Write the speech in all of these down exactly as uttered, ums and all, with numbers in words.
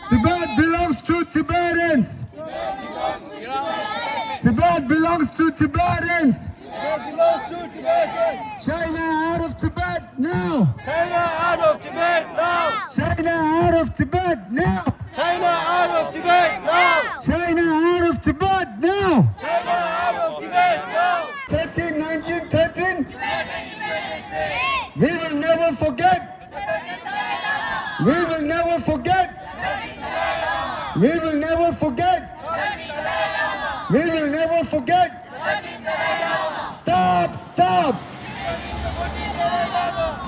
Tibet belongs to Tibetans. Tibet belongs to Tibetans. Tibet belongs to Tibetans. China out of Tibet now. China out of Tibet now. China out of Tibet now. China out of Tibet now. China out of Tibet now. China out of Tibet now. Thirteen, nineteen, thirteen. We will never forget. We will never forget. We will never forget. We will never forget. Stop, stop.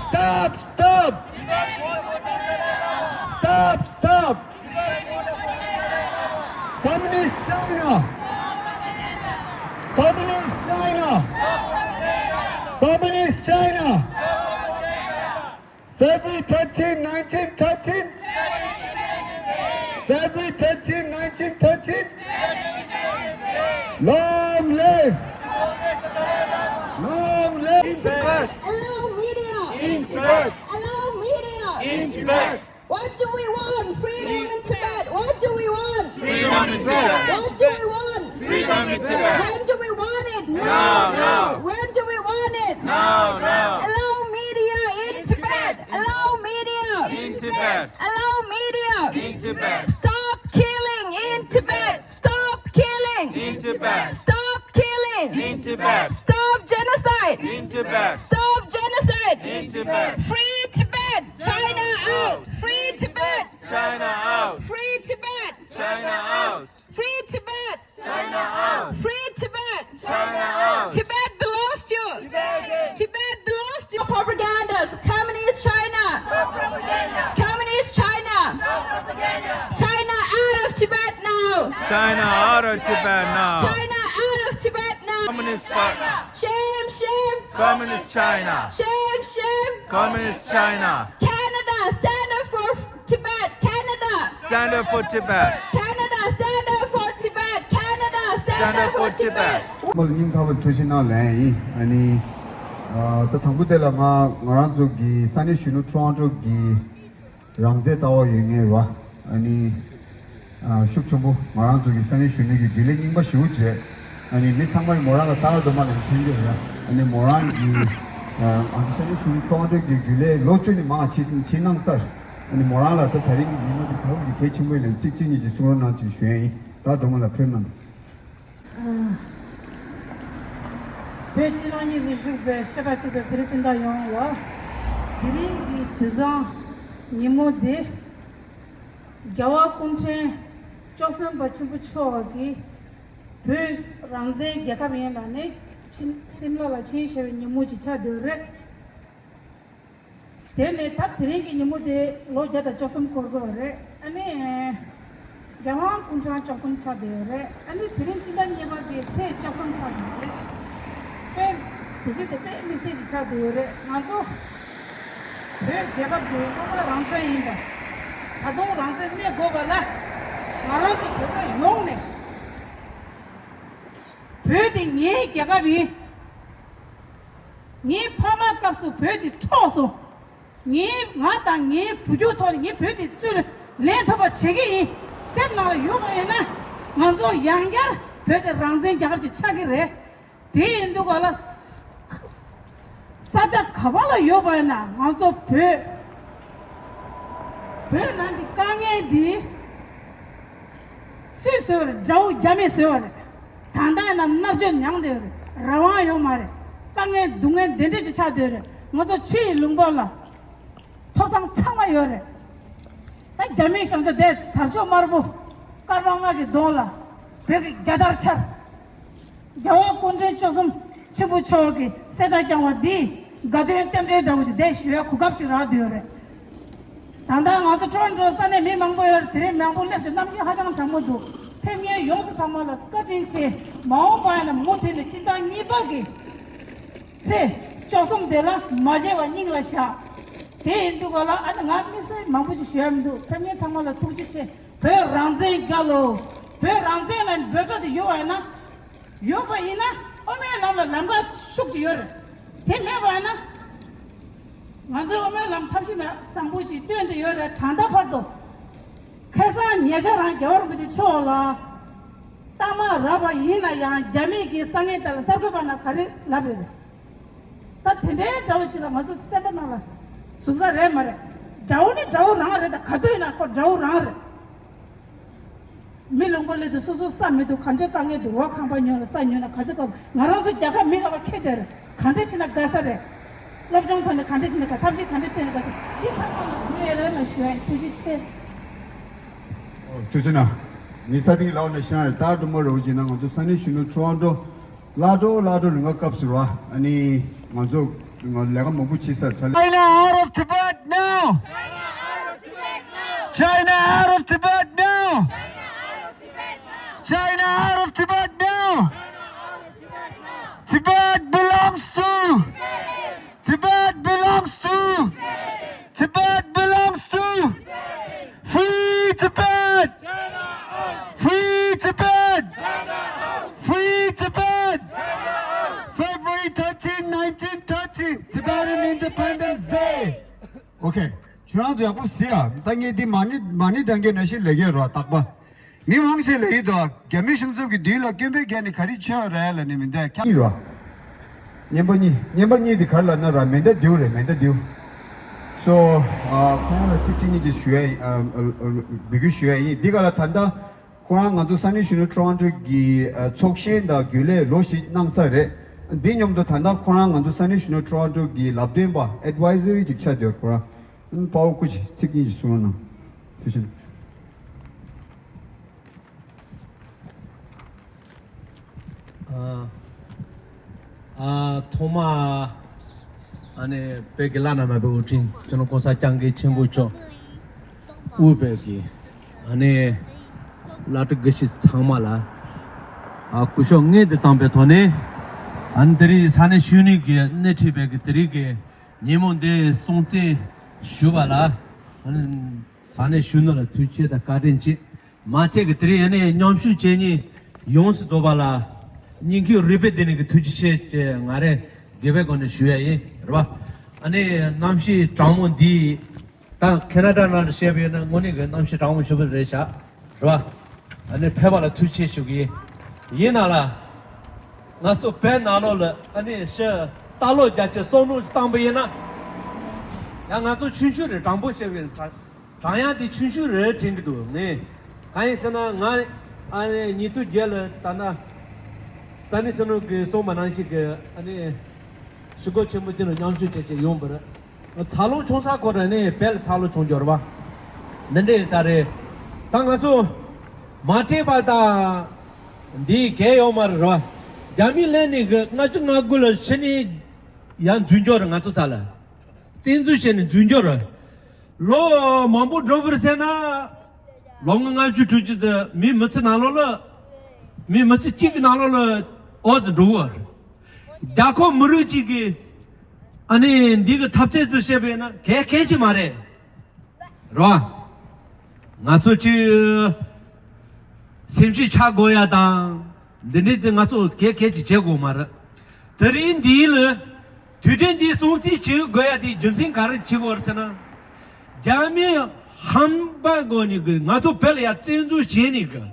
Stop, stop. Stop, stop. Communist China. Communist China. Communist China. February thirteen, nineteen thirteen. February thirteen, nineteen thirteen. Long live! Long live! In Tibet! Allow media! In Tibet! Allow media! In Tibet! What do we want? Freedom in Tibet! What do we want? Freedom in Tibet! What do we want? Freedom in Tibet! When do we want it? Now! Now! When do we want it? Now! Now! Allow media in Tibet! Allow media! In Tibet! Allow media! In Tibet! Stop killing in Tibet! Stop killing! In Tibet! Stop killing! In Tibet! Stop genocide! In Tibet! Stop genocide! In Tibet! Free Tibet! China out! Free Tibet! China out! Free Tibet! China out! Free Tibet! China out! Free Tibet! China out! Tibet belongs to you! Tibet belongs to you! Propagandas! Communist China! Stop propaganda! Communist China! Stop propaganda! China out of Tibet now! China out of Tibet now! China out of Tibet now! Communist China! Shame, shame! Communist China! Shame, shame! Communist China! Canada, stand up for Tibet! Canada! Stand up for Tibet! Canada, stand up for Tibet! Canada, stand up for Tibet! མོལ་སྙིང་ཐག་པའི་ཐུགས་རྗེ་གནང་ལན་ཡིན། ཨ་ནི། ཨ། ད་དང་པོ་དེ་ལ་ང་ང་རང་ཚོ་གི་ས་གནས་གཞོན་ནུ་ཊོ་རོན་ཊོ་གི་རང་བཙན་ལྟ་བ་ཡོད་ངེས་ར། ཨ་ནི། ཨ། ཤུགས་ཆེན་པོ་ང་རང་ཚོ་གི་ས་གནས་གཞོན་ནུ་གི་རྒྱུན་ལས་རྙིང་པ་ཞེ་པོ་བྱས། ཨ་ནི་མི་ཚང་མས་མོ་རང་ལ་ལྟ་ར་དུ་མ་ལ་མཁྱེན་གྱི་རེད། ཨ་ནི་མོ་རང་གི། ཨ། ང་ཚོ་ས་གནས་གཞོན་ནུ་ཊོ་རོན་ཊོ་གི་རྒྱུན་ལས་ལོ་བཅུ་ནས་མང་ཕྱིན་ཕྱིན་གནང་ཚར། ཨ་ནི་མོ་རང་ལ་ད་ད་རིང་གི་ཉིན་མོ་འདི་ག་བོ་གི་གལ་ཆེན་པོ་ཡིན་ནའི་ཚིག་གཅིག་གཉིས་ཅིག་གསུང་རོགས་གནང་ཅེས་ཞུ་ཡ་ཡིན། ད་སྒྲོལ་མ་ལགས་ཕེབས་གནང་། བོད་ཕྱི་ནང་གཉིས་སུ་བཞུགས་པའི་ཤ་ཁྲག་གཅིག་པའི་བོད་རིགས་སྤུན་ཟླ་ཡོངས་ལ། དེ་རིང་གི་དུས་བཟང་ཉིན་མོ་འདི། རྒྱལ་བ་སྐུ་ཕྲེང་བཅུ་གསུམ་པ་ཆེན་པོ་མཆོག་གིས་བོད་རང་བཙན་རྒྱལ་ཁབ་ཡིན་ལབ་ནས་ཕྱིན་སིམ་ལ་ལ་ཕྱིན་བཞག་པའི་ཉིན་མོ་ཅིག་ཆགས་བསྡད་རེད། དེ་ནས་ད་དེ་རིང་གི་ཉིན་མོ་དེ་ལོ་བརྒྱ་དང་བཅུ་གསུམ་འཁོར་གྱི་ཡོད་རེད། ཨ་ནི། རྒྱལ་དབང་སྐུ་ཕྲེང་བཅུ་གསུམ་ཆགས་བསྡད་ཡོད་རེད། ཨ་ནི་དེ་རིང་སྤྱི་ཟླ་གཉིས་པ་གི་ཚེས་བཅུ་གསུམ་ཆགས་བསྡད་ཡོད་རེད། དཔེ་དུས་ཚོད་དེ་དཔེ་དམིགས་བསལ་ཞིག་ཆགས་བསྡད་ཡོད་རེད། ང་ཚོ་བོད་རྒྱལ་ཁབ་ཀྱི་སྔོན་མ་རང་བཙན་ཡིན་པ། ད་དུང་རང་བཙན་གནས་དགོས་པ་ལ། ང་རང་ཚོ་བོད་པ་ཡོངས་ནས། བོད་དེ་ངའི་རྒྱལ་ཁབ་ཡིན། ངའི་ཕ་མ་སྐབས་སུ་བོད་དེ་འཕྲོག་སོང་། ངའི་ང་དང་ངའི་བུ་རྒྱུད་ཐོག་ནས་ངའི་བོད་དེ་གཙོས་ལེན་ཐུབ་པ་བྱེད་ཀྱི་ཡིན། སེམས་ནང་ལ་ཡོད་པ་ཡིན་ན། ང་ཚོ་ཡང་བསྐྱར་བོད་དེ་རང་བཙན་རྒྱལ་ཁབ་ཅིག་ཆགས་ཀྱི་རེད། དེ་ཡིན་དུས་ག་ལ། ས་ཆ་ག་པ་ལ་ཡོད་པ་ཡིན་ན་ང་ཚོ་བོད། བོད་ནང་གི་དཀའ་ངལ་འདི་སུས་བཟོས་པ་རེད། དགྲ་བོ་རྒྱ་མིས་བཟོས་པ་རེད། ད་ལྟ་ཡིན་ན་མནར་གཅོད་མྱངས་བསྡད་ཡོད་རེད། རང་དབང་ཡོད་མ་རེད། དཀའ་ངལ་སྡུག་བསྔལ་འདི་འདྲ་ཅིག་ཆགས་བསྡད་ཡོད་རེད། ང་ཚོ་ཕྱི་ཡི་ལུང་པ་ལ་ཐོབ་ཐང་ཚང་མ་ཡོད་རེད། ད་རྒྱ་མིའི་ཞང་ཚོ་དེ་དར་ལྕོག་དམར་པོ་སྐར་མ་ལྔ་གི་གདོང་ལ་བོད་ཀྱི་རྒྱལ་དར་འཕྱར། རྒྱལ་དབང་སྐུ་ཕྲེང་བཅུ་གསུམ་ཆེན་པོ་མཆོག་གི་གསལ་བསྒྲགས་བསྐྱངས་པ་འདིས་དགའ་སྟོན་རྟེན་འབྲེལ་འདྲ་བོ་ཞིག་འདི་ཞུ་ཡ་གོ་སྐབས་ཅིག་རག་བསྡད་ཡོད་རེད། ད་ལྟ་ང་ཚོ་ཊོ་རོན་ཊོ་ས་གནས་མི་མང་པོ་ཡོད་རེད། དེ་རིང་མང་པོ་སླེབས་ཤག་གནམ་གཤིས་ཧ་ཅང་གྲང་མོ་འདུག་ཕེབས་མཁན་ཡོངས་སུ་ཚང་མ་ལ་བཀའ་དྲིན་ཆེ། མ་འོངས་པ་ཡིན་ན་མུ་མཐུད་ནས་སྤྱི་ཟླ་གཉིས་པ་གི་ཚེས་བཅུ་གསུམ་དེ་ལ་མ་བརྗེད་པ་སྙིང་ལ་བཞག་དེ་ཡིན་དུས་ག་ལ་ཨ་ནི་ང་དམིགས་བསལ་མང་པོ་ཞིག་ཞུ་ཡ་མི་འདུག་ཕེབས་མཁན་ཚང་མ་ལ་ཐུགས་རྗེ་ཆེ། བོད་རང་བཙན་རྒྱལ་ལོ། བོད་རང་བཙན་ལ་འབོད་སྒྲ་དེ་ཡོད་པ་ཡིན་ན། ཡོད་པ་ཡིན་ན་དབུ་མའི་ལམ་ལ་ལམ་ཁ་ཤུགས་ཀྱིས་ཡོད་རེད། དེ་མེད་པ་ཡིན་ན། ང་ཚོའི་དབུ་མའི་ལམ་ཐབས་ཤེས་མེད་བཟང་པོ་ཞིག་སྟོན་དེ་ཡོད་རེད། ད་ལྟ་བར་དུ། ཁ་སང་ཉེ་ཆར་རང་རྒྱལ་བ་རིན་པོ་ཆེ་མཆོག་ལ་རྟགས་མ་རག་པ་ཡིན་ན་ཡང་རྒྱ་མི་གི་ས་གནས་དེ་ལ་གསར་འགོད་པ་ན་ག་རེ་ལབ་ཡོད་རེད། ད་དེ་འདྲའི་དགྲ་བོ་ཅིག་ལ་ང་ཚོ་སེམས་པ་ནང་ལ་ཟུག་ས་རེད་མ་རེད། དགྲ་བོ་ནི་དགྲ་བོ་རང་རེད། ད་ག་དུས་ཡིན་ན་ཁོ་དགྲ་བོ་རང་རེད། མི་ལུང་པ་སླེབས་དུས་སོ་སོ་ས་མི་འདུག་ག་འདྲའི་དཀའ་ངལ་འདུག་འོ་ཁང་པ་ཉོ་ལ་ས་ཉོ་ན་ག་ཚོད་དཀའ། ང་རང་ཚོ་རྒྱལ་ཁབ་མི་རག་པ་ཁྱེར་དེར་ག་འདྲ་བྱས་ན་དགའ་ས་རེད། སློབ་སྦྱོང་ཐོག་ནས་ག་འདྲ་བྱས་ན་དགའ། ཐབས་ཤེས་ག་འདྲ་བསྟེན་ན་དགའ་ས། འདི་ཚང་མ་ལ་ངས་ལན་ལ་ཞུ་ཡ་ཡིན། ཐུགས་རྗེ་ཆེ། ཨོ་ཐུགས་རྗེ་གནང་། ངས་ས་སྟེང་ལའོ་ནས་ཤང་རེད། ད་འགྲོ་མ་རོགས་བྱས་ན་ང་ཚོ་ས་གནས་གཞོན་ནུ་ཊོ་རོན་ཊོ། ལ་འགྲོ་ལ་འགྲོ་རིང་ག་སྐབས་སུ་ར། ཨ་ནི་ང་ཚོ་ང་ལས་ཀ་མང་པོ་བྱེད་སར་ཆ་ལེ། China out of Tibet now! China out of Tibet now! China out of Tibet now! China out of Tibet now! Tibet belongs to Tibet belongs to Tibet belongs to Free Tibet! Free Tibet! Free Tibet! February thirteen, nineteen thirteen, Tibetan Independence Day! Okay. ཁྱོད་རང་ཚོ་ཡག་པོ་གཟིགས་ཨ། ད་ངས་འདི་མ་ཎི་མ་ཎི་བགྲང་རྒྱུ་ནང་བཞིན་ལས་ཀྱི་རོ་རྟག་པ། མི་མང་ཆེ་ལས་ཡིན་དོ། རྒྱ་མི་གཞུང་ཚབ་ཀྱི་མདུན་ལ་སྐད་འབོད་རྒྱག་ནི་ག་རེ་བྱས་ཡོད་རེད་ལབ་ནི་མི་འདུག་ཁྱབ་ཡིན་རོ། བརྙན་པ་གཉིས། བརྙན་པ་གཉིས་དེ་ག་རེ་ལབ་ན་ར། མེ་མདའ་མདེའུ་རེད། མེ་མདའ་མདེའུ། སོ། ཨ། ཁོང་ལ་ཚིག་གཅིག་གཉིས་ཅིག་ཞུ་ཡ་ཡིན། ཨ། ཨ། འབོད་སྐུལ་ཞུ་ཡ་ཡིན། འདི་ག་ལ་ད་ལྟ་ཁོ་རང་ང་ཚོ་ས་གནས་གཞོན་ནུ་ཊོ་རོན་ཊོ་གི་ཨ་ཚོགས་ཆེན་དང་རྒྱུན་ལས་རོགས་ཞིག་གནང་ས་རེད། འདི་མཉམ་དུ་ད་ལྟ་ཁོ་རང་ང་ཚོ་ས་གནས་གཞོན་ནུ་ཊོ་རོན་ཊོ་གི་ལབ་སྟོན་པ་ཨེཌ་ཝའི་ཛར་ཅིག་ཆགས་བསྡད་ཡོད། ཁོ་རང་དཔའ་བོ་སྐུ་མཁྱེན་ཚིག་གཉིས་ཅིག་གསུང་རོགས་གནང་། ཐུགས་རྗེ་ཆེ། ཨ། ཨ། ཐོག་མ་ཨ་ནི་བོད་ཀྱི་བླ་ན་མེད་པའི་དབུ་ཁྲིད་སྤྱི་ནོར་གོང་ས་སྐྱབས་མགོན་ཆེན་པོ་མཆོག་དབུས་བོད་ཀྱི་ཨ་ནི་བླ་སྤྲུལ་དགེ་བཤེས་ཚང་མ་ལ་ཨ་སྐུ་ཞབས་ངས་འདི་བཏང་པའི་ཐོག་ནས། ཨ་ནི་དེ་རིང་ས་གནས་གཞོན་ནུ་གི་སྣེ་ཁྲིད་པའི་གི་དེ་རིང་གི་ཉིན་མོ་འདི་སྲུང་བརྩི་ཞུ་བ་ལ། ཨ་ནི་ས་གནས་གཞོན་ནུ་ལ་ཐུགས་རྗེ་ཆེ་དང་བཀའ་དྲིན་ཆེ། མ་ཚད་ཀྱི་དེ་རིང་ཨ་ནི་མཉམ་ཞུགས་བྱེད་མཁན་ཡོངས་སུ་རྫོགས་པ་ལ་སྙིང་ཁུང་རུས་པའི་གཏིང་ནས་ཀྱི་ཐུགས་རྗེ་ཆེ་ཅེས་ང་རེ་དགེ་བའི་སྒོ་ནས་ཞུ་ཡ་ཡིན། རེད་བ། ཨ་ནི་གནམ་གཤིས་གྲང་མོ་འདི་ད་ཁེ་ན་ཌ་ནང་ལ་བཤད་པ་ཡིན་ན་དངོས་གནས་ཀྱི་གནམ་གཤིས་གྲང་མོ་ཞེ་པོ་རེད་ཤག་རེད་བ། ཨ་ནི་ཕེབས་པ་ལ་ཐུགས་རྗེ་ཆེ་ཞུ་གི་ཡིན། ཡིན་ན་ལ་ང་ཚོ་བོད་ནང་ལོགས་ལ་ཨ་ནི་ཤི་ལྟ་ལོག་རྒྱ་ཆེ་བསམ་བློ་བཏང་པ་ཡིན་ན། ཡང་ང་ཚོ་ཆུང་ཆུང་རེད། གྲང་པོ་བཤད་པ་ཡིན་ན། གྲང་ཡང་དེ་ཆུང་ཆུང་རེ་དྲན་གྱི་འདུག་ངས་གང་ཡིན་ཟེར་ན། ང་ཨ་ནི་ཉིས་སྟོང་བརྒྱད་ལ་ད་ལྟ་ས་གནས་སུ་ནུ་གི་སོང་མ་ནང་བཞིན་གི་ཨ་ནི་ཞི་རྒོལ་ཆེན་པོ་དེ་ལ་མཉམ་ཞུགས་བྱས་བྱས་ཡོང་བར་འཚར་ལོངས་བྱུང་ས་ཁོ་ར་ནི་བལ་འཚར་ལོངས་བྱུང་འགྱུར་བ་འདི་འདྲའི་ས་རེད། ད་ང་ཚོ་མ་སྤྲད་པ་ད་འདི་གས་ཡོད་མ་རེད་བ། རྒྱ་མི་ལན་ནི་གི་ལྔ་བཅུ་ང་དགུ་ལ་ཕྱི་ནི་ཡང་འཛུལ་འགྱུར་ང་ཚོ་ས་ལ་བཙན་འཛུལ་བྱས་ནས་འཛུལ་འགྱུར། ལོ་མང་པོ་འགྲོ་བར་ཟེར་ན། ལོ་ངོ་ལྔ་བཅུ་དྲུག་ཅུ་ཙམ་མི་མི་ཚེ་ནང་ལོགས་ལ། མི་མི་ཚེ་གཅིག་གི་ནང་ལོགས་ལ་འོ་ཙམ་འགྲོ་གི་ཡོད་རེད། རྒྱལ་ཁབ་མི་རིགས་གཅིག་གི་ཨ་ནི་འདི་གི་འཐབ་རྩོད་ཚོ་བཤད་པས་ན་གལ་གལ་ཆེ་མ་རེད། རེད་བ། ང་ཚོ་གཅིག་སེམས་ཤུགས་ཆག་དགོས་ཡ་དང་། འདི་འདྲའི་ཚེ་ང་ཚོ་གལ་གལ་ཅིག་བྱེད་དགོས་མ་རེད། དེ་རིང་འདིའི་ལ་དུས་དྲན་འདིའི་སྲུང་བརྩི་བྱེད་དགོས་ཡ་དེའི་རྒྱུ་མཚན་ག་རེ་བྱེད་དགོས་རེད་ཟེར་ན། རྒྱ་མི་ཧམ་པ་དགོས་ནི་གི་ང་ཚོ་བོད་ལ་ཡ་བཙན་འཛུལ་བྱེད་ནི་གི།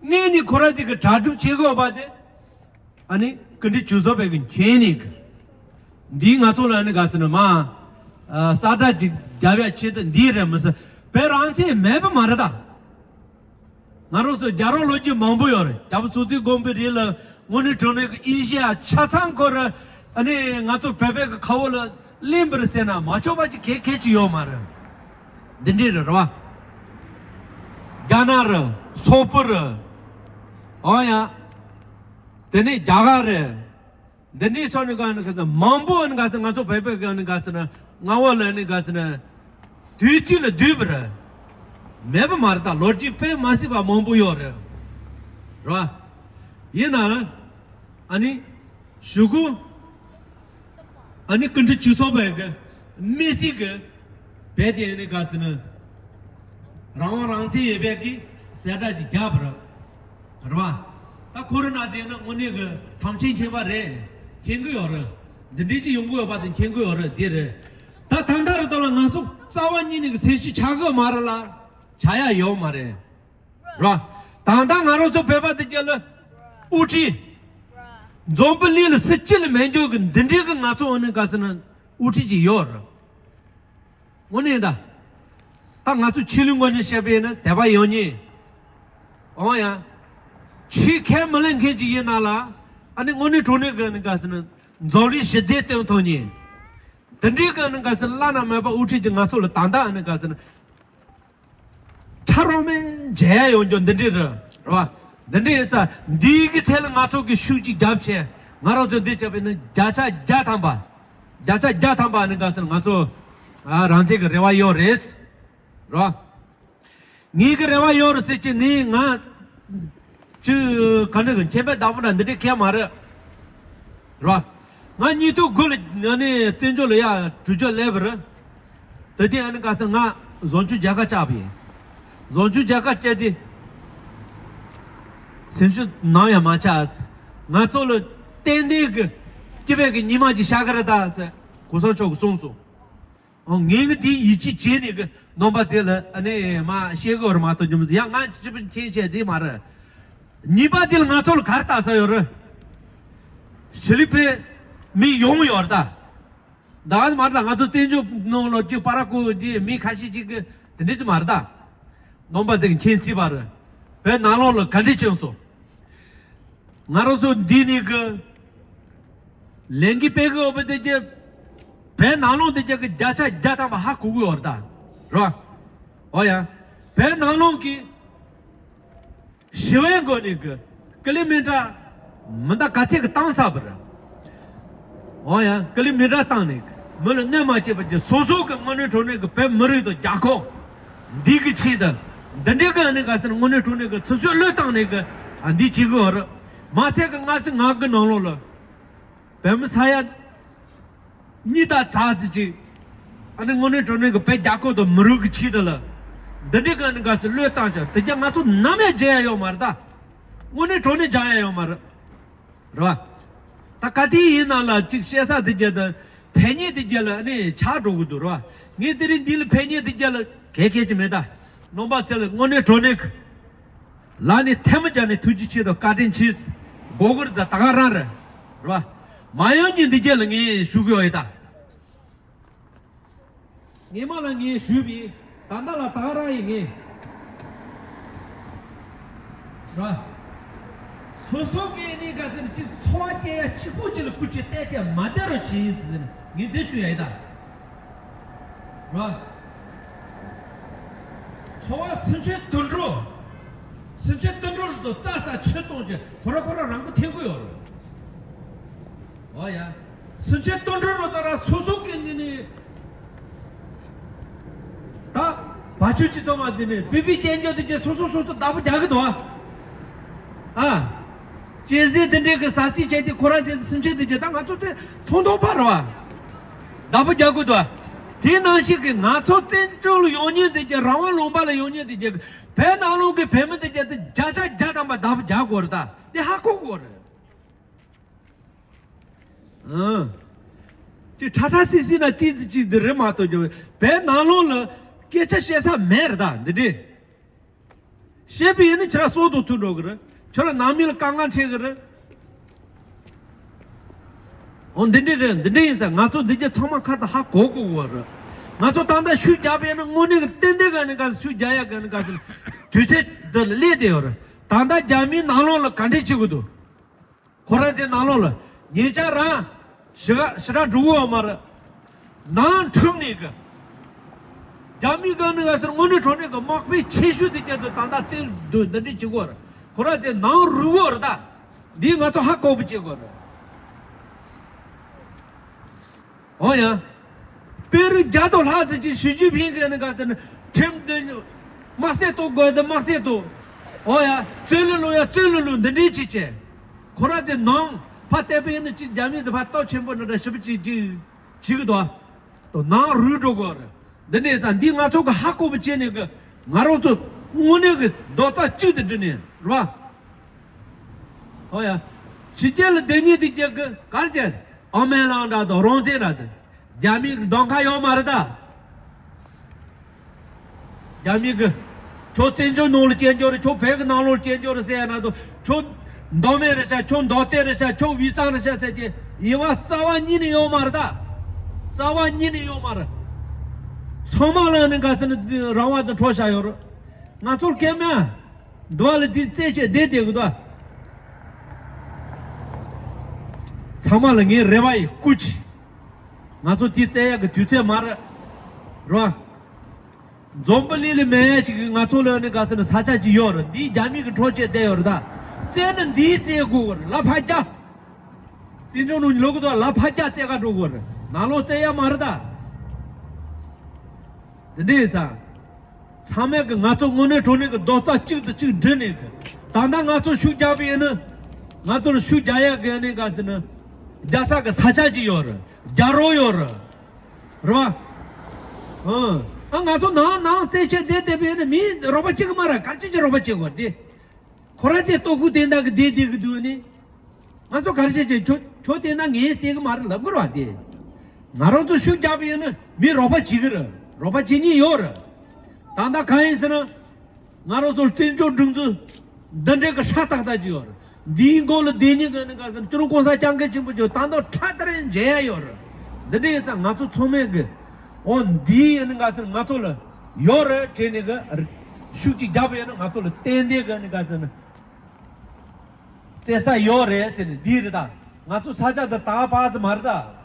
གནས་ནི་ཁོ་ར་ཅིག་གི་གྲ་སྒྲིག་བྱེད་དགོས་པ་དེ། ཨ་ནི་ཀི་འདྲི་བྱུ་ཟོ་བས་གི་མཁྱེན་ནི་གི། འདིའི་ང་ཚོ་ལ་ཨ་ནི་ག་ཟེར་ན་མ། ས་བཀྲ་ཅིག་རྒྱབ་ཡ་ཆེད་དུ་འདིའི་རེད་མི་ཟེར། བོད་རང་བཙན་མེད་པ་མ་རེད་ད། ང་རང་ཚོ་རྒྱལ་རབས་ལོ་རྒྱུས་མང་པོ་ཡོད་རེད། རྒྱལ་པོ་སྲོང་བཙན་སྒམ་པོའི་རིང་ལ་དངོས་གནས་དྲང་གནས་ཀྱི་ཨེ་ཤེ་ཡ་ཆ་ཚང་ཁོ་ར་ཨ་ནི་ང་ཚོ་བོད་པའི་གི་ཁ་བོ་ལ་གླེང་བར་ཟེར་ན་མ་ཆོག་པ་ཅིག་གལ་གལ་ཅིག་ཡོད་མ་རེད། འདི་འདྲས་རེད་རེད་བ། རྒྱ་ནག་རེད། སོག་པོ་རེད། འོ་ཡ། དེ་ནས་རྒྱ་གར་རེད། འདི་འདྲའི་ཕྱོགས་ནས་ག་ནི་ག་ཚོད་མང་པོ་ནི་ག་ཚོད་ང་ཚོ་བོད་པའི་ག་ནི་ག་ཚོད་ན་མངའ་འོག་ལ་ནི་ག་ཚོད་ན་དུས་གཅིག་ལ་བསྡུས་པ་རེད། མེད་པ་མ་རེད་ད། ལོ་རྒྱུས་དཔེ་མ་སྲིད་པ་མང་པོ་ཡོད་རེད། རེད་བ། ཡིན་ནའང་ཨ་ནི་གཞུག་གུ་ཨ་ནི་ཀུན་ཁྲི་ཆོས་ཚོགས་པའི་གི་མི་སྲིད་གི་བས་དེ་ནི་ག་ཚོད་ན་རང་དབང་རང་བཙན་ཡོད་པའི་གི་གསལ་བསྒྲགས་ཅིག་རྒྱབ་པ་རེད། རེད་བ། ད་ཁོ་རང་ན་ཅིག་ན་དངོས་གནས་ཀྱི་དམ་ཆོས་མཁྱེན་པ་རེད། མཁྱེན་གྱི་ཡོད་རེད། འདི་འདྲའི་ཅིག་ཡོང་གི་ཡོད་པ་དེ་མཁྱེན་གྱི་ཡོད་རེད། དེ་རེད། ད་ད་ལྟ་རུ་དོ་ལ་ང་ཚོ་རྩ་བ་ཉིད་ནས་ཀྱི་སེམས་ཤུགས་ཆག་གི་མ་རེད་ལ། ཆག་ཡ་ཡོད་མ་རེད། རེད་བ། ད་ལྟ་ང་རང་ཚོ་བོད་པ་དེ་གྱད་ལ་དབུ་ཁྲིད། འཛམ་བུ་གླིང་ལ་སྲིད་སྤྱི་ལ་མེད་འཇོག་གི་འདི་འདྲའི་གི་ང་ཚོ་འོ་ནས་ག་ཟེར་ན་དབུ་ཁྲིད་ཅིག་ཡོད་རེད། དངོས་གནས་ད། ད་ང་ཚོ་ཆོས་ལུགས་ངོས་ནས་བཤད་པ་ཡིན་ན་དད་པ་ཡོད་ཉེ། འོ་ཡ། ཆོས་ཁས་མི་ལེན་མཁན་ཅིག་ཡིན་ན་ལ། ཨ་ནི་དངོས་གནས་དྲང་གནས་ཀྱི་ནི་ག་ཟེར་ན། འཛམ་གླིང་ཞི་བདེ་སྟོན་ཐུབ་ཉེ། འདི་འདྲའི་ཀྱི་ནི་ག་ཟེར་ན་བླ་ན་མེད་པ་དབུ་ཁྲིད་ཀྱི་ང་ཚོ་ལ་ད་ལྟ་ཨ་ནི་ག་ཟེར་ན། ཁྲ་རོ་མེ་མཇལ་ཡ་ཡོང་རྒྱུ་འདི་འདྲའི་རེད། རེད་བ། འདི་འདྲའི་ཡིན་ཙང་འདིའི་གི་ཚད་ལ་ང་ཚོ་གི་ཤུགས་ཅིག་རྒྱབ་བྱས་ང་རང་ཚོ་འདི་བྱས་པས་ནི་བརྒྱ་ཆ་བརྒྱ་ཐམ་པ། བརྒྱ་ཆ་བརྒྱ་ཐམ་པ་ནི་ག་ཟེར་ང་ཚོ་ཨ་རང་བཙན་གྱི་རེ་བ་ཡོད་རེད། རེད་བ། ངའི་གི་རེ་བ་ཡོད་རེད་ཟེར་གྱི་ནི་ང་ཅི་ག་འདྲ་གི་མཁྱེན་པའི་བདག་པོ་འདྲ་འདི་འདྲའི་མཁན་མ་རེད། རེད་བ། ང་ཉིས་སྟོང་དགུ་ལ་ང་ནི་བཙན་བྱོལ་ལ་ཡ་གྲུ་ཆོག་སླེབས་པ་རེད། ད་ཐེངས་ཨ་ནི་ག་ས་ང་བཟང་སྤྱོད་མཇལ་ཁ་བཅར་བ་ཡིན། བཟང་སྤྱོད་མཇལ་ཁ་བཅར་ཏེ། སེམས་ཤུགས་ནམ་ཡང་མ་ཆག་ང་ཚོ་ལ་ཏན་ཏན་གྱི་སྐྱིད་པའི་གི་ཉི་མ་ཅིག་ཤར་གི་རེད་ད་ཟེར་གོང་ས་མཆོག་གིས་གསུངས་སོང་། ཨོ་ངས་ནི་དེ་ཡིད་ཆེས་བྱས་ནས་གི་རྣམ་པ་དེ་ལ་ཨ་ནི་མ་བཤད་གི་ཡོད་རེད་མ་གཏོགས་ཉི་མ་ཡང་ང་སྤྱི་པའི་མཁྱེན་བཤད་དེ་མ་རེད། ཉིན་པ་དེ་ལ་ང་ཚོ་ལ་ག་རེ་ལྟ་ས་ཡོད་རེད། ཕྱི་ལི་པའི་མི་ཡོང་ཡོད་རེད་ད། ད་མ་རེད་ད། ང་ཚོ་བཙན་བྱོལ་ནང་ལ་ཅིག་པ་ར་ཀོ་ཅིག་མི་ཁ་ཤས་ཅིག་གི་དེ་འདྲ་ཅིག་མ་རེད་ད། ནང་པ་ཅིག་མཁྱེན་སྲིད་པ་རེད། བོད་ནང་ལོགས་ལ་ག་འདྲ་བྱུང་སོང་། ང་རང་ཚོ་འདི་ནས་གི་ལས་འགུལ་སྤེལ་གི་ཡོད་པ་དེ་གྱད་བོད་ནང་ལོགས་དེ་གྱད་གི་བརྒྱ་ཆ་བརྒྱ་ཐམ་པ་ཧ་གོ་གི་ཡོད་རེད་ད། རེད་བ། འོ་ཡ། བོད་ནང་ལོགས་ཀྱི་ཞི་བའི་སྒོ་ནས་གི་ཀི་ལི་མི་ཊར་མི་འདྲ་ག་ཚད་གི་བཏང་ཚར་བ་རེད། འོ་ཡ། ཀི་ལི་མི་ཊར་བཏང་ནས་མི་ལ་གནོད་མ་བྱེད་པ་བྱས་སོ་སོ་གི་དངོས་གནས་དྲང་གནས་གི་བོད་མི་རིགས་དང་རྒྱལ་ཁབ་འདི་གི་ཆེད་དུ་འདི་འདྲའི་གི་ཨ་ནི་ག་ཟེར་ན་དངོས་གནས་དྲང་གནས་གི་ཚུར་ཚུར་བློས་བཏང་ནས་གི་ཨ་འདི་བྱེད་གི་ཡོད་རེད། མ་ཚད་གི་ང་ཚོ་ང་གི་ནང་ལོགས་ལ་བོད་མི་ས་ཡ་གཉིས་དང་ཚ་ཙི་ཅིག་ཨ་ནི་དངོས་གནས་དྲང་གནས་གི་བོད་རྒྱལ་ཁབ་དང་མི་རིགས་གི་ཆེད་དུ་ལ་འདི་འདྲའི་གི་ཨ་ནི་ག་ཟེར་བློས་བཏང་བྱས་དེ་གྱད་ང་ཚོ་ནམ་ཡང་བརྗེད་ཡ་ཡོད་མ་རེད་ད། དངོས་གནས་དྲང་གནས་བརྗེད་ཡ་ཡོད་མ་རེད། རེད་བ། ད་ག་དུས་ཡིན་ན་ལ་ཅིག་བཤད་ས་དེ་གྱད་དང་ཕན་ཉེ་དེ་གྱད་ལ་ཨ་ནི་ཆགས་འགྲོ་གི་འདུག་རེད་བ། ངས་དེ་རིང་འདི་ལ་ཕན་ཉེ་དེ་གྱད་ལ་གལ་གལ་ཅིག་མེད་ད། ནང་པ་ཚོ་ལ་དངོས་གནས་དྲང་གནས་ལ་ནི་ཐལ་མོ་སྦྱར་ནས་ཐུགས་རྗེ་ཆེ་དང་བཀའ་དྲིན་ཆེ། དགོས་ཀྱི་རེད་ད་ད་ག་རང་རེད། རེད་བ། མ་ཡོང་ཉིན་འདི་གྱད་ལ་ངས་ཞུ་གི་ཡོད་ཡིན་ད། ངས་མ་ལ་ངས་ཞུས་པའི་ད་ལྟ་ལ་ད་ག་རང་ཡིན་ངས། ར། སོ་སོ་སྐད་ནི་ག་ཟེར་ཅིག་འཚོ་བ་སྐྱེལ་ཡ་གཅིག་པུ་ཅིག་ལ་སྐུ་ཅིག་བལྟས་བྱས་མ་བསྡད་རོགས་བྱེད་ཟེར་ནས་ངས་འདི་ཞུ་ཡ་ཡིན་ད། ར། འཚོ་བ་སུན་ཆད་དུད་འགྲོ། སུན་ཆད་དུད་འགྲོ་ལ་དུ་རྩྭ་ས་ཆུ་གཏོང་བྱས་ཁོ་ར་ཁོ་ར་རང་མགོ་ཐེན་གི་ཡོད་རེད། འོ་ཡ། སུན་ཆད་དུད་འགྲོ་རུ་ད་ར་སོ་སོ་སྐད་ནི་ནི། ད། བ་ཆུ་ཅི་ཐོག་མ་དེ་ནས་བི་བི་སྐྱེལ་འགྱོ་དེ་གྱད་སོ་སོ་སོ་སོ་བདག་པོ་རྒྱག་གི་འདུག་ཨ། ཨ། སྐྱེད་ཟས་དེ་འདྲའི་གི་ཟ་རྩིས་བྱས་ཏེ་ཁོ་རང་ཚོའི་སེམས་ཅན་དེ་གྱད་ད་ང་ཚོ་དེ་མཐོང་མཐོང་པ་རེད་བ། བདག་པོ་རྒྱག་དགོས་འདུག་ཨ། དེ་ནང་བཞིན་གི་ང་ཚོ་བཙན་བྱོལ་ལ་ཡོང་མཁན་དེ་གྱད་རང་དབང་ལུང་པ་ལ་ཡོང་མཁན་དེ་གྱད་བོད་ནང་ལོགས་གི་བོད་མི་དེ་གྱད་དེ་བརྒྱ་ཆ་བརྒྱ་ཐམ་པ་བདག་པོ་རྒྱག་དགོས་རེད་ད། དེ་ཧ་གོ་དགོས་རེད། ཨང་། ཅི་ཁྲ་ཁྲ་སི་སི་ན་ཏི་ཙི་ཅིག་འདི་རེད་མ་གཏོགས་ཀྱི་བོད་ནང་ལོགས་ལ་སྐད་ཆ་བཤད་ས་མེད་རེད་ད་འདི་འདྲས། བཤད་པ་ཡིན་ན་ཁྱེད་རང་སྲོག་དང་མཐུན་འགྲོ་གི་རེད། ཁྱེད་རང་ནང་མི་ལ་དཀའ་ངལ་འཕྲད་གི་རེད། འོ་འདི་འདྲས་རེད། འདི་འདྲས་ཡིན་ཙང་ང་ཚོ་འདི་གྱད་ཚང་མ་ཁ་ད་ཧ་གོ་དགོས་གོ་རེད། ང་ཚོ་ད་ལྟ་ཤུགས་རྒྱག་པ་ཡིན་ན་དངོས་གནས་གི་ཏན་ཏན་ག་ནས་ག་ཤུགས་རྒྱག་ཡག་ག་ནས་ག་ཚོད་དུས་ཚོད་འདི་ལ་སླེབས་བསྡད་ཡོད་རེད། ད་ལྟ་རྒྱ་མིའི་ནང་ལོགས་ལ་ག་འདྲས་བྱེད་དགོས་འདུག་ཁོ་རང་ཚོའི་ནང་ལོགས་ལ་ཉེ་ཆར་རང་ཞི་ག་ཞི་དྲག་འགྲོ་གི་ཡོད་མ་རེད། ནང་འཁྲུག་ནས་གི། རྒྱ་མི་ག་ནས་ག་ཟེར་དངོས་གནས་དྲང་གནས་གི་དམག་དཔོན་ཆེ་ཤོས་དེ་གྱད་དུ་ད་ལྟ་བཙལ་འདུག་འདི་འདྲས་བྱེད་དགོས་རེད། ཁོ་རང་ཚོའི་ནང་རུལ་གོ་རེད་ད། འདི་ང་ཚོ་ཧ་གོ་བོ་བྱེད་དགོས་རེད། འོ་ཡ། དཔོན་རིགས་བརྒྱ་དང་ལྷག་ཙམ་ཅིག་ཞི་ཅིན་ཕིང་གི་ནི་ག་ཚོད་ནི་ཁྲིམས་འདི་དམག་སེལ་གཏོང་དགོས་འདི་དམག་སེལ་གཏོང་། འོ་ཡ། རྩོད་ལུ་ལུ་ཡ་རྩོད་ལུ་ལུ་འདི་འདྲས་ཅིག་བྱས། ཁོ་ར་དེ་ནང་ཕ་བལྟས་པ་ཡིན་ན་ཅིག་རྒྱ་མི་འདི་ཕ་སྟོབས་ཆེན་པོ་འདྲ་འདྲ་ཞི་བ་ཅིག་ཅིག་བྱེད་གི་འདུག་ཨ། དོ་ནང་རུལ་འགྲོ་དགོས་རེད། འདི་འདྲས་ཙང་འདི་ང་ཚོ་གི་ཧ་གོ་བོ་བྱས་ནས་གི་ང་རང་ཚོ་དངོས་གནས་གི་རྡོག་རྩ་གཅིག་ཏུ་སྒྲིལ་ནས་རེད་བ། ཧོ་ཡ། ཕྱི་རྒྱལ་ལ་བསྡད་མཁན་དེ་གྱད་གི་གར་བྱས། ཨོ་མེན་ལང་འདྲ་དང་རང་བཙན་འདྲ་དང་། རྒྱ་མི་གི་གདོང་ཁ་ཡོད་མ་རེད་ད། རྒྱ་མི་གི། ཁྱོད་བཙན་བྱོལ་ནང་ལ་སྐྱེལ་འགྱོ་རེད། ཁྱོད་བོད་གི་ནང་ལོགས་སྐྱེལ་འགྱོ་རེད་ཟེར་ཡ་ན་དང་། ཁྱོད་མདོ་སྨད་རེད་ཤག་ཁྱོད་མདོ་སྟོད་རེད་ཤག་ཁྱོད་དབུས་གཙང་རེད་ཤག་ཟེར་གྱི་དབྱེ་བ་རྩ་བ་ཉིད་ནས་ཡོད་མ་རེད་ད། རྩ་བ་ཉིད་ནས་ཡོད་མ་རེད། ཚང་མ་ལ་ནི་ག་ཟེར་ན་རང་དབང་དང་འཕྲོད་བཞག་ཡོད་རེད། ང་ཚོར་སྐད་མ། འདི་བ་ལ་དེ་རྩེད་ཆས་བསྡད་བསྡད་གི་འདུག་ཚང་མ་ལ་ངའི་རེ་བ་ཡི་སྐུ་མཁྱེན། ང་ཚོ་དེ་རྩེད་ཡག་གི་དུས་ཚོད་མ་རེད། རེད་བ། འཛམ་བུ་གླིང་ལ་མེད་ཡག་ཅིག་གི་ང་ཚོ་ལ་ནི་ག་ཟེར་ན་ས་ཆ་ཅིག་ཡོད་རེད། འདི་རྒྱ་མི་གི་འཕྲོག་བྱས་བསྡད་ཡོད་རེད་ད། རྩེད་ན་འདིའི་རྩེད་དགོས་རེད་ལ་ཕ་རྒྱ། བཙན་བྱོལ་ནང་ལོག་གི་འདུག་ལ་ཕ་རྒྱ་རྩེད་ག་འགྲོ་དགོས་རེད། ནང་ལོགས་རྩེད་ཡག་མ་རེད་ད། འདི་འདྲས་ཡིན་ཙང་། ཚང་མས་གི་ང་ཚོ་དངོས་གནས་དྲང་གནས་གི་རྡོག་རྩ་གཅིག་ཏུ་གཅིག་སྒྲིལ་ནས་གི། ད་ལྟ་ང་ཚོ་ཤུགས་རྒྱག་པ་ཡིན་ན། ང་ཚོར་ཤུགས་རྒྱག་ཡག་གི་ནི་ག་ཟེར་ན། རྒྱག་ས་གི་ས་ཆ་ཅིག་ཡོད་རེད། རྒྱག་རོགས་ཡོད་རེད། རེད་བ། ཨང་། ཨ་ང་ཚོ་ནང་ནང་རྩེད་ཆས་བསྡད་བསྡད་པ་ཡིན་ན་མིས་རོགས་པ་བྱེད་གི་མ་རེད། ག་རེ་བྱེད་ཀྱི་རོགས་པ་བྱེད་དགོས་དེ། ཁོ་ར་ཚོའི་ལྟོ་ཁུག་དེ་འདྲ་གི་བསྡད་བསྡད་གི་འདུག་ནི། ང་ཚོ་ག་རེ་བྱེད་ཀྱི་ཁྱོད་ཁྱོད་བལྟས་ན་ངས་བལྟས་གི་མ་རེད་ལབ་དགོས་རེད་བ་དེ། ང་རང་ཚོ་ཤུགས་རྒྱག་པ་ཡིན་ན་མི་རོགས་པ་བྱེད་གི་རེད། རོགས་པ་བྱེད་མཁན་ཡོད་རེད། ད་ལྟ་གང་ཡིན་ཟེར་ན། ང་རང་ཚོ་བཙན་བྱོལ་སྒྲིག་འཛུགས་འདི་འདྲའི་གི་ཧྲ་ཏག་ཏག་ཅིག་ཡོད་རེད། འདིའི་མགོ་ལ་བསྡད་མཁན་གི་ནི་ག་ཟེར་ན་སྤྱི་ནོར་གོང་ས་སྐྱབས་མགོན་ཆེན་པོ་མཆོག་ད་ལྟ་ཁྲ་ཏ་རེ་མཇལ་ཡ་ཡོད་རེད། འདི་འདྲ་ཡིན་ཙང་ང་ཚོ་ཚང་མས་གི། འོ་འདི་ཡིན་ནི་ག་ཟེར་ན་ང་ཚོ་ལ་ཡོད་རེད་དྲན་ནས་གི། ཤུགས་ཅིག་རྒྱབ་ཡོད་ན་ང་ཚོ་ལ་ཏན་ཏན་གི་ནི་ག་ཟེར་ན། བཙལ་ས་ཡོད་རེད་ཟེར་ནས་འདི་རེད་ད། ང་ཚོ་ས་ཆ་འདི་ད་པ་ཙི་མ་རེད་ད།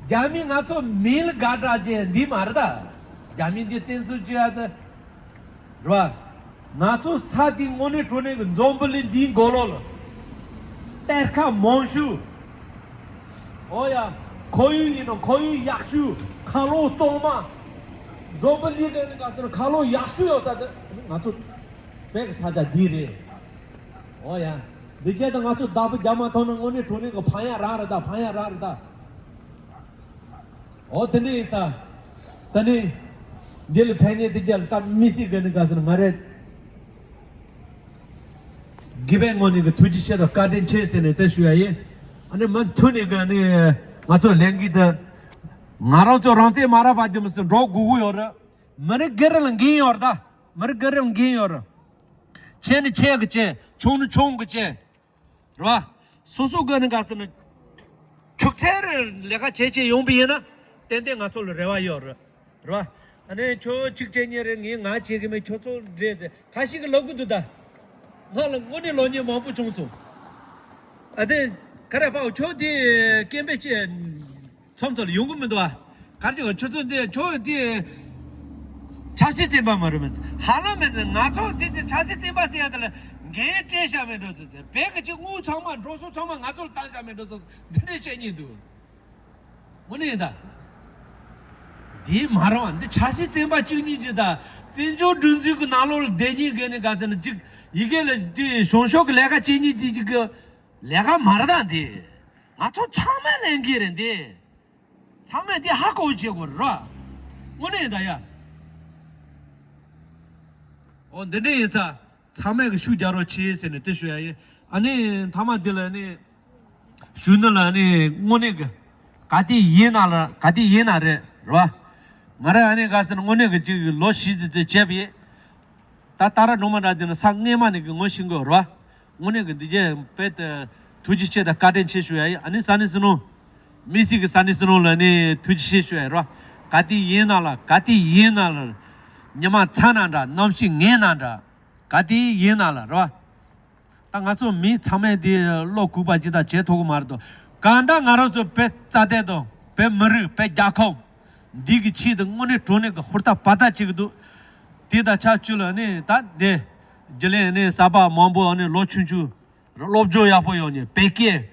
རྒྱ་མི་ང་ཚོ་མིང་ལ་དགའ་དྲག་ཅན་འདི་མ་རེད་ད། རྒྱ་མི་འདི་བཙན་འཛུལ་བྱེད་ཡ་ད། རེད་བ། ང་ཚོ་ས་འདི་དངོས་གནས་དྲང་གནས་ཀྱི་འཛམ་བུ་གླིང་འདིའི་མགོ་ལོག་ལ། གཏེར་ཁ་མང་ཤོས། ཨོ་ཡ། ཁོར་ཡུག་ཡིན་ན་ཁོར་ཡུག་ཡག་ཤོས། མཁའ་རླུང་གཙང་མ། འཛམ་བུ་གླིང་འདི་ནི་ག་ཚོད་མཁའ་རླུང་ཡག་ཤོས་ཡོད་ས་དེ་ང་ཚོ་བོད་ཀྱི་ས་ཆ་འདི་རེད། ཨོ་ཡ། འདི་སྐད་དུ་ང་ཚོ་བདག་པོ་རྒྱག་མ་ཐུབ་ན་དངོས་གནས་དྲང་གནས་ཀྱི་ཕན་ཡག་རང་རེད་ད། ཕན་ཡག་རང་རེད་ད། ཨོ་དེ་འདྲ་ཡིན་ཙང་། ད་ནི། འདི་ལ་ཕན་ནི་དེ་རྒྱ་ལ་ད་མི་སྲིད་གི་ནི་ག་ཟེར་ན་ང་རེད། དགེ་བའི་ངོ་ནས་གི་ཐུགས་རྗེ་ཆེ་དང་བཀའ་དྲིན་ཆེ་ཟེར་ནས་དེ་ཞུ་ཡ་ཡིན། ཨ་ནི་མུ་མཐུད་ནས་གི་ནི་ང་ཚོ་ལས་འགུལ་དེ། ང་རང་ཚོ་རང་བཙན་མ་རག་པ་དེ་མི་སྲིད་འགྲོ་དགོས་ཀྱི་ཡོད་རེད། མི་རིགས་སྒེར་ལ་འགན་ཡོད་རེད་ད། མི་རིགས་སྒེར་ལ་འགན་ཡོད་རེད། ཆེ་ནི་ཆེ་གི་ཆེ། ཆུང་ནི་ཆུང་གི་ཆེ། རེད་བ། སོ་སོ་གི་ནི་ག་ཟེར་ན། ཁྱུག་ཚད་རེ་ལས་ཀ་བྱེད་བྱེད་ཡོང་པ་ཡིན་ན། ཏན་ཏན་ང་ཚོ་ལ་རེ་བ་ཡོད་རེད། རེད་བ། ཨ་ནི་ཁྱོད་གཅིག་བྱེད་མཁན་རེད། ངས་ང་བྱེད་གི་མེད། ཁྱོད་ཚོ་འདྲེས་ཏེ་ཁ་ཤས་ཀྱིས་ལབ་གི་འདུག་ད། ང་ལ་དངོས་གནས་ལོ་ཉེས་མང་པོ་བྱུང་སོང་། ཨ་དེ། ག་རེ་ཕའོ་ཁྱོད་དེ་སྐད་འབོད་བྱེད། མཚམས་མཚམས་ལ་ཡོང་གི་མི་འདུག་ཨ། ག་རེ་བྱེད་ཁྱོད་ཚོ་འདི་ཁྱོད་འདི། ཆབ་སྲིད་བཙོན་པ་མ་རེད་མོད། ཧ་ལམ་མེད་ན་ང་ཚོ་འདི་འདི་ཆབ་སྲིད་བཙོན་པ་ཟེར་ཡ་དེ་ལ་འགན་སྤྲད་བཞག་མེད་འགྲོ་ཚོད་དེ། བོད་ཀྱི་ཅིག་དངུལ་ཚང་མ་འགྲོ་སོང་ཚང་མ་ང་ཚོ་ལ་བཏང་བཞག་མེད་འགྲོ་ཚོད་འདི་འདྲས་བཤད་སྙིང་འདུག། དངོས་གནས་ཡིན་ད། དེ་མ་རེད་བ། འདི་ཆབ་སྲིད་བཙོན་པ་བཅུ་གཉིས་ཅིག་དང་བཙན་བྱོལ་སྒྲིག་འཛུགས་ཀྱི་ནང་ལོགས་ལ་བསྡད་མཁན་གྱི་ནི་ག་ཚོད་ནི་ཅིག་ཡི་གེ་ལ་དེ་གཞུང་ཕྱོགས་ཀྱི་ལས་ཀ་བྱེད་མཁན་ཅིག་ཅིག་གི་ལས་ཀ་མ་རེད་ད་འདི། ང་ཚོ་ཚང་མས་ལས་འགན་རེད་འདི། ཚང་མས་འདི་ཧ་གོ་བྱེད་དགོས་རེད་ར། དངོས་གནས་ད་ཡ། འོ་འདི་འདྲ་ཡིན་ཙང་ཚང་མས་གི་ཤུགས་རྒྱག་རོགས་བྱེད་ཟེར་ནས་དེ་ཞུ་ཡ་ཡིན། ཨ་ནི་མཐའ་མ་འདི་ལ་ནི་ཞུ་ནི་ལ་ནི་དངོས་གནས་གི་ག་དེ་ཡིན་ན་ལ་ག་དེ་ཡིན་ན་རེད་ར། ང་རང་ཨ་ནི་ག་ཟེར་ན་དངོས་གནས་གི་ཅིག་ལོ་བཞི་ཙམ་ཙམ་བྱས་པ་ཡིན། ད་ད་ར་སྒྲོལ་མ་འདྲ་འདི་ན་ས་སྔས་མ་ནས་གི་ངོ་ཤེས་དགོས་ར། དངོས་གནས་ཀྱི་འདི་རྗེས་དཔེ་དེ་ཐུགས་རྗེ་ཆེ་དང་བཀའ་དྲིན་ཆེ་ཞུ་ཡ་ཡིན། ཨ་ནི་ས་གནས་སུ་ནོ། མི་སི་གི་ས་གནས་སུ་ནོ་ལ་ནི་ཐུགས་རྗེ་ཆེ་ཞུ་ཡ་ཡིན་རོ། ག་དེ་ཡིན་ན་ལ་ག་དེ་ཡིན་ན་ལ། ཉི་མ་ཚ་ན་འདྲ་གནམ་གཤིས་ངན་ན་འདྲ། ག་དེ་ཡིན་ན་ལ་རོ། ད་ང་ཚོ་མི་ཚང་མས་དེ་བློ་གུག་པ་ཅི་ད་བྱེད་ཐུབ་ཀྱི་མ་རེད་དོ། གང་ལྟར་ང་རང་ཚོ་བོད་རྩ་དོན་དང་བོད་མི་རིགས་བོད་རྒྱལ་ཁབ་འདི་གི་ཆེད་དུ་དངོས་གནས་དྲང་གནས་ཀྱི་ཧུར་ཐག་འབད་ཐག་བྱེད་ཀྱི་འདུག་དེ་དང་ཆབས་ཅིག་ལ་ནི་ད་དེ་རྒྱུན་ལས་ནི་གསར་པ་མང་པོ་ནི་ལོ་ཆུང་ཆུང་སློབ་སྦྱོང་ཡག་པོ་ཡོང་ནས་བོད་སྐད་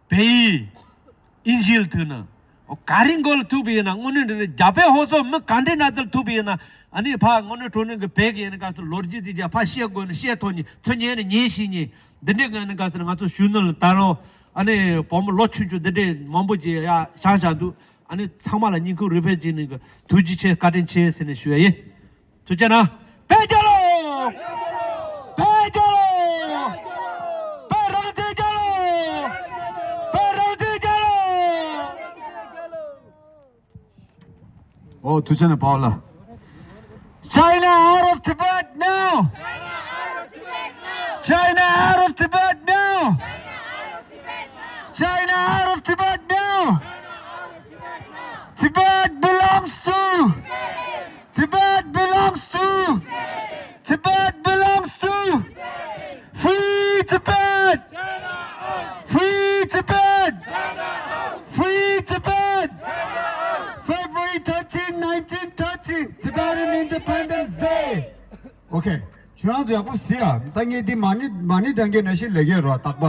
བོད་ཡིག་ཨིན་ཇི་ལ་ཐུག་ན་ག་རེ་མགོ་ལ་ཐུག་པ་ཡིན་ན་དངོས་གནས་འདི་རྒྱ་བོད་ཧོ་སོ་མི་ག་འདྲའི་ན་དེ་ལ་ཐུག་པ་ཡིན་ན་ཨ་ནི་ཕ་དངོས་གནས་དྲང་གནས་ཀྱི་བོད་ཀྱི་ཡིན་ན་ག་ཚོད་ལོ་རྒྱུས་དེ་རྒྱ་ཕ་བཤད་དགོས་ན་བཤད་ཐུབ་ནི་ཚུར་ཉན་ནི་ཉན་ཤེས་ནི་འདི་འདྲའི་ངང་ནས་ག་ཚོད་ང་ཚོ་གཞོན་ནུ་ལ་ད་རུང་ཨ་ནི་བུ་མོ་ལོ་ཆུང་ཆུང་འདི་འདྲའི་མང་པོ་ཅིག་ཡ་བཞེངས་བཞག་འདུག་ཨ་ནི་ཚང་མ་ལ་སྙིང་ཁུང་རུས་པའི་གཅིག་ནས་གི་ཐུགས་རྗེ་ཆེ་བཀའ་དྲིན་ཆེ་ཟེར་ནས་ཞུ་ཡ་ཡིན། ཐུགས་རྗེ་གནང་། བོད་རྒྱལ་ལོ། བོད་རྒྱལ་ལོ། བོད་རང་བཙན་རྒྱལ་ལོ། བོད་རང་བཙན་རྒྱལ་ལོ། ཨོ་ཐུགས་རྗེ་གནང་པཱ་ལགས། China out of Tibet now! China out of Tibet now! China out of Tibet now! Tibet belongs to Tibet belongs to Tibet belongs to Free Tibet! Free Tibet! Free Tibet! February thirteen, nineteen thirteen, Tibetan Independence Day! Okay. ཁྱེད་རང་ཚོ་ཡག་པོ་གཟིགས་ཨ། ད་ངས་འདི་མ་ཎི་མ་ཎི་བགྲང་མཁན་ནང་བཞིན་ལས་ཀྱི་རོ་རྟག་པ།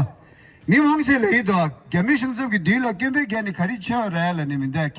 མི་མང་ཆེ་ལས་ཀྱི་འདུག་རྒྱ་མི་གཞུང་ཚབ་ཀྱི་མདུན་ལ་སྐྱོན་འབོད་རྒྱག་ནི་ག་རེ་བྱས་ཡོད་རེད་ལབ་ནི་མི་འདུག